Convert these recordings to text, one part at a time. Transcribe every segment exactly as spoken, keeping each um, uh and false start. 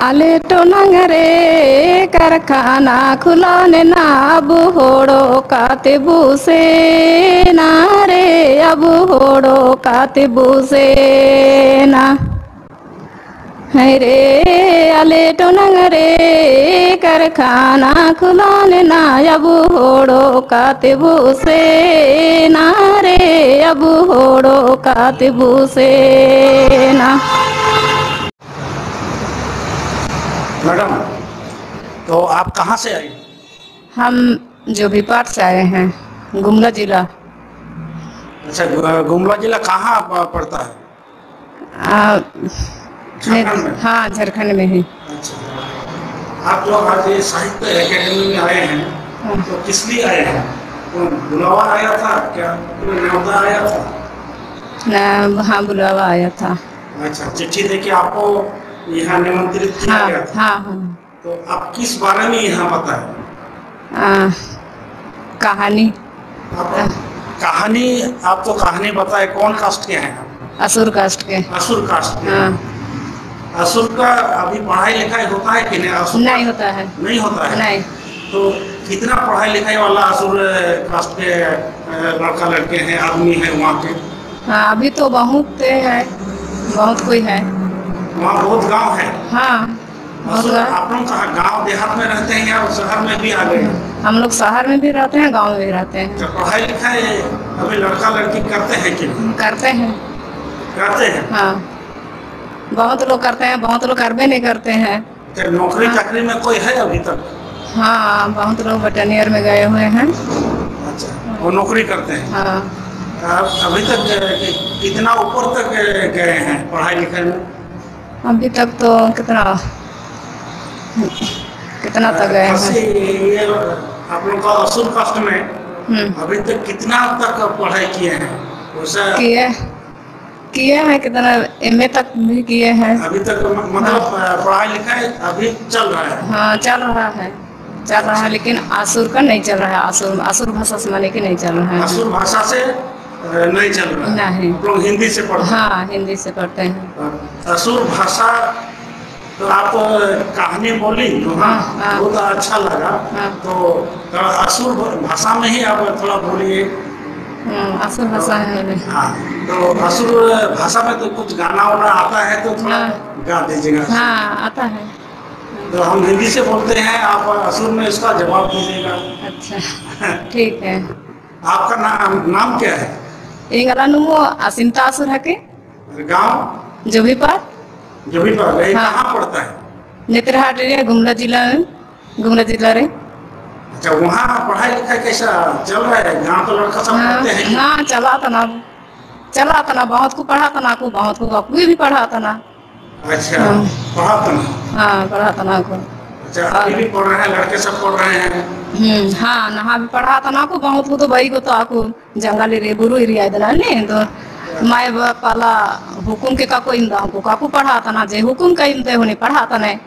ᱟᱞᱮ ᱴᱚᱱᱟᱝ ᱨᱮ ᱠᱟᱨᱠᱷᱟᱱᱟ ᱠᱷᱩᱞᱟᱹᱣ ᱞᱮᱱᱟ, ᱟᱵᱚ ᱦᱚᱲ ᱚᱠᱟ ᱛᱮᱵᱚ ᱥᱮᱱᱟ ᱨᱮ, ᱟᱵᱚ ᱦᱚᱲ ᱚᱠᱟ ᱛᱮᱵᱚ ᱥᱮᱱᱟ᱾ ᱦᱟᱭ ᱨᱮ, ᱟᱞᱮ ᱴᱚᱱᱟᱝ ᱨᱮ ᱠᱟᱨᱠᱷᱟᱱᱟ ᱠᱷᱩᱞᱟᱹᱣ ᱞᱮᱱᱟ, ᱟᱵᱚ ᱦᱚᱲ ᱚᱠᱟ ᱛᱮᱵᱚ ᱥᱮᱱᱟ ᱨᱮ, ᱟᱵᱚ ᱦᱚᱲ ᱚᱠᱟ ᱛᱮᱵᱚ ᱥᱮᱱᱟ᱾ मैडम, तो आप कहाँ से आई? हम जोभीपाट से आए हैं, गुमला जिला। अच्छा, गु-, गुमला जिला कहाँ प-, पड़ता है? आ, झारखंड में? हाँ, झारखंड में ही। अच्छा, आप जो आज ये साहित्य एकेडमी में आए हैं, हाँ। तो किस लिए आए हैं? कोई बुलावा आया था क्या? कोई न्योता आया था? ना, हाँ, बुलावा आया था। अच्छा, चिट्ठी देके आपको यहाँ निमंत्रित किया हाँ, गया था? हाँ, हाँ। तो आप किस बारे में यहाँ बताए? आ, कहानी। आप कहानी, आप तो कहानी बताए, कौन कास्ट के हैं आप? असुर कास्ट के। असुर कास्ट के। हाँ। असुर का अभी पढ़ाई लिखाई होता है कि नहीं? असुर नहीं का होता है। नहीं होता है? नहीं। तो कितना पढ़ाई लिखाई वाला असुर कास्ट के, अ, लड़का लड़के हैं, आदमी है वहाँ के? हाँ, अभी तो बहुत है, बहुत कोई है। वहाँ बहुत गांव है? हाँ, बहुत असुर, गांव। आप लोग कहाँ गांव देहात में रहते हैं या शहर में भी आ गए? हम लोग शहर में भी रहते हैं, गांव में भी रहते हैं। तो पढ़ाई लिखाई अभी लड़का लड़की करते हैं कि नहीं? करते हैं। करते हैं? हाँ, बहुत लोग करते हैं, बहुत लोग करबे नहीं करते हैं। क्या नौकरी हाँ। चाकरी में कोई है अभी तक? हाँ, बहुत लोग बटनियर में गए हुए हैं। अच्छा, वो नौकरी करते हैं? हाँ। आप अभी तक, अ, कि-, कितना ऊपर तक, अ, गए हैं पढ़ाई लिखाई में? अभी तक तो कितना, कितना तक गए हैं? खासी, ये आप लोग का असुर कास्ट में हम्म। अभी तक कितना तक पढ़ाई किए हैं? वैसा किए, किए हैं, कितना एमए तक भी किए हैं। अभी तक म-, मतलब, हाँ। अ, पढ़ाई लिखाई अभी चल रहा है? हाँ, चल रहा है, चल रहा है, लेकिन असुर का नहीं चल रहा है। असुर, असुर भाषा से माने कि नहीं चल रहा है। असुर भाषा से, अ, नहीं चल रहा है। नहीं। आप लोग हिंदी से पढ़ते हैं? हाँ, हिंदी से पढ़ते हैं। अ, असुर भाषा तो आप कहानी बोली तो हाँ, हाँ, हाँ। बहुत अच्छा लगा। हाँ। तो थोड़ा असुर भ-, भाषा में ही आप थोड़ा बोलिए। हाँ, असुर भाषा है। हाँ, तो असुर भाषा में तो कुछ गाना वाना आता है तो थोड़ा हाँ। गा दीजिएगा। हाँ, आता है। तो हम हिंदी से बोलते हैं, आप असुर में इसका जवाब दीजिएगा। अच्छा, ठीक है। आपका नाम, नाम क्या है? एंगला नुमो असिंता असुर हके। गांव? जोभीपार। जोभीपार, ये हाँ। कहाँ पड़ता है? नेतरहाट एरिया, गुमला जिला में, गुमला जिला रे। अच्छा, वहाँ पढ़ाई लिखाई कैसा चल रहा है? गांव का लड़का सब हाँ, पढ़ते हैं? हाँ, चला तना, चला तना, बहुत को पढ़ा तना को, बहुत को अकुई भी पढ़ा तना। अच्छा, हाँ। पढ़ा तना? हाँ, पढ़ा तना को। अच्छा, अभी और भी पढ़ रहे हैं, लड़के सब पढ़ रहे हैं? हम्म, हाँ, नहा भी पढ़ा तना को, बहुत को तो भाई को तो आको जंगल रे, बुरु एरिया इदना ने, तो माय बाप पाला हुकुम के काको इमदा को, काको पढ़ा तना, जे हुकुम का इमदे होने पढ़ा तने।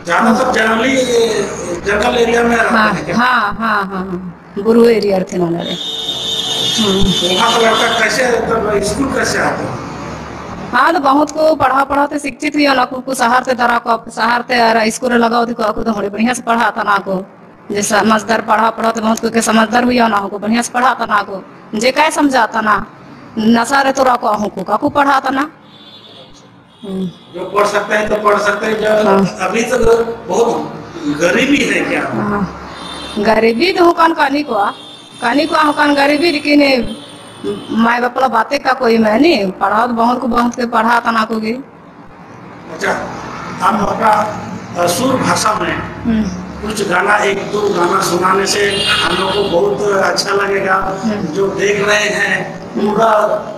ज्यादातर जंगली, जंगल एरिया में रहते हाँ, हैं क्या? हाँ, हाँ, हाँ, हाँ। बुरु एरिया थे ना रे। हम्म। वहाँ का लड़का कैसे, मतलब, स्कूल कैसे आते हैं? हाँ, तो बहुत को पढ़ा, पढ़ा ते शिक्षित हुई ना, को, को शहर ते दरा को, शहर ते आ रहा, स्कूल लगाओ, देखो, आपको तो बड़े बढ़िया से पढ़ा तना को। जे समझदार पढ़ा पढ़ा तो बहुत को के समझदार हुई ना, को बढ़िया से पढ़ा तना को। जे काय समझा तना, नशा रे तोरा को, आहू को, काको पढ़ा तना। हम्म। जो पढ़ सकते हैं तो पढ़ सकते हैं, जो हाँ। अभी तो बहुत गरीबी है क्या? हाँ। गरीबी तो हुकान कानी को, कानी को हुकान गरीबी, लेकिन माय बाप ला बातें का कोई मैं नहीं, पढ़ा तो बहुत को बहुत के पढ़ा तना को गे। अच्छा, आप अपना असुर भाषा में हम्म। कुछ गाना, एक दो गाना सुनाने से हम लोग को बहुत अच्छा लगेगा। हम्म। जो देख रहे हैं, पूरा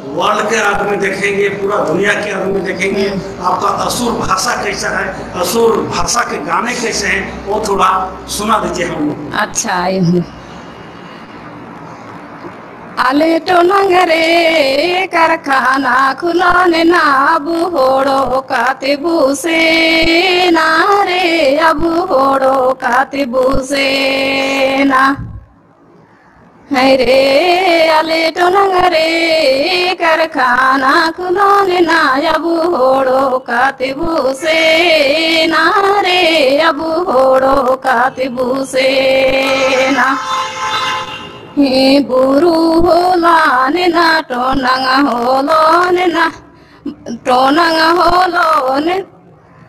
वर्ल्ड के आदमी देखेंगे, पूरा दुनिया के आदमी देखेंगे। हम्म। आपका असुर भाषा कैसा है, असुर भाषा के गाने कैसे हैं, वो थोड़ा सुना दीजिए हम लोग को। अच्छा, ये हम्म। आले टोनंग रे कारखाना खुलाने ना, अब होड़ो काते बुसेना रे, अब होड़ो काते बुसेना। ᱦᱟᱭ ᱨᱮ, ᱟᱞᱮ ᱴᱚᱞᱟᱝ ᱨᱮ ᱠᱟᱨᱠᱷᱟᱱᱟ ᱠᱷᱩᱞᱟᱹᱣ ᱞᱮᱱᱟ, ᱟᱵᱚ ᱦᱚᱲ ᱚᱠᱟ ᱛᱮᱵᱚ ᱥᱮᱱᱟ ᱨᱮ, ᱟᱵᱚ ᱦᱚᱲ ᱚᱠᱟ ᱛᱮᱵᱚ ᱥᱮᱱᱟ᱾ ᱦᱮᱸ, ᱵᱩᱨᱩ ᱦᱚᱞᱟᱱ ᱮᱱᱟ, ᱴᱚᱞᱟᱝ ᱦᱚᱞᱚᱱ ᱮᱱᱟ, ᱴᱚᱞᱟᱝ ᱦᱚᱞᱚᱱ ᱮᱱᱟ᱾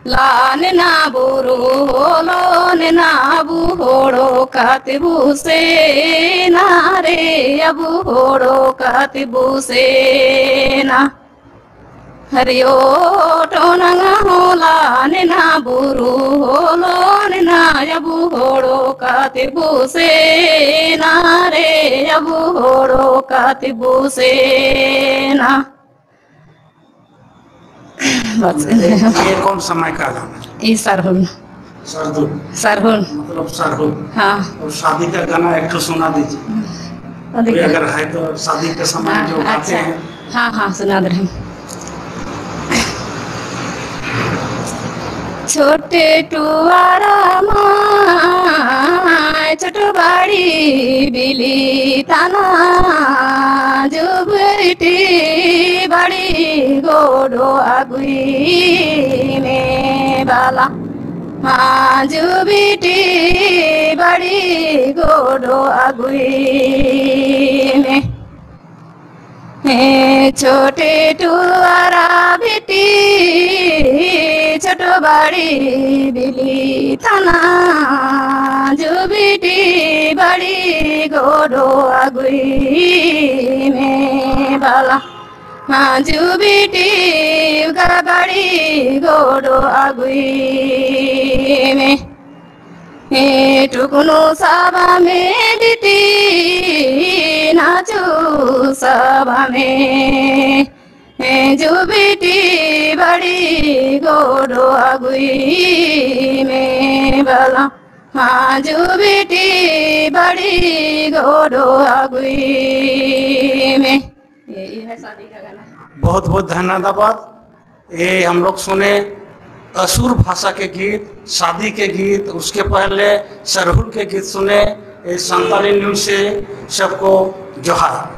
ᱞᱟᱱᱮᱱᱟ ᱵᱩᱨᱩ ᱞᱚᱱᱮᱱᱟ ᱟᱵᱚ ᱦᱚᱲ ᱠᱟᱛᱮ ᱵᱩᱥᱮᱱᱟ ᱨᱮ, ᱟᱵᱚ ᱦᱚᱲ ᱠᱟᱛᱮ ᱵᱩᱥᱮᱱᱟ᱾ ᱦᱟᱨᱤᱭᱳ ᱴᱚᱱᱟᱝ ᱦᱚᱸ ᱞᱟᱱᱮᱱᱟ ᱵᱩᱨᱩ ᱞᱚᱱᱮᱱᱟ ᱟᱵᱚ ᱦᱚᱲ ᱠᱟᱛᱮ ᱵᱩᱥᱮᱱᱟ ᱨᱮ, ᱟᱵᱚ ᱦᱚᱲ ᱠᱟᱛᱮ ᱵᱩᱥᱮᱱᱟ᱾ बस। ये कौन समय का गाना है? ये सरहुल। सरदुल। सरहुल। मतलब सरहुल। हाँ। और शादी का गाना एक ठो सुना दीजिए। अभी कोई अगर है तो शादी के समय हाँ, जो गाते हैं। हाँ, हाँ, सुना दे रहे हैं। छोटे टुआरा माय, छोट बाड़ी बिली ताना, जुबटी बाड़ी गोडो अगुई में बाला। हाँ, जुबटी बाड़ी गोडो अगुई में। हे छोटे टुआरा बेटी, छोट बाड़ी बिली थाना, जुबटी बाड़ी गोडो अगुई में बाला। हाँ, जुबटी उगा बाड़ी गोडो अगुई में। हे टुकनो साबा में बिटी, नाचू साबा में। हे जो बिटी बड़ी गोडो अगुई में बाला। हाँ, जो बिटी बड़ी गोडो अगुई में। ये, ये है शादी का गाना। बहुत बहुत धन्यवाद। ये हम लोग सुने असुर भाषा के गीत, शादी के गीत, उसके पहले सरहुल के गीत सुने। ᱥᱟᱱᱛᱟᱲᱤ ᱱᱤᱭᱩᱡᱽ ᱥᱮ ᱥᱚᱵᱠᱚ ᱡᱚᱦᱟᱨ᱾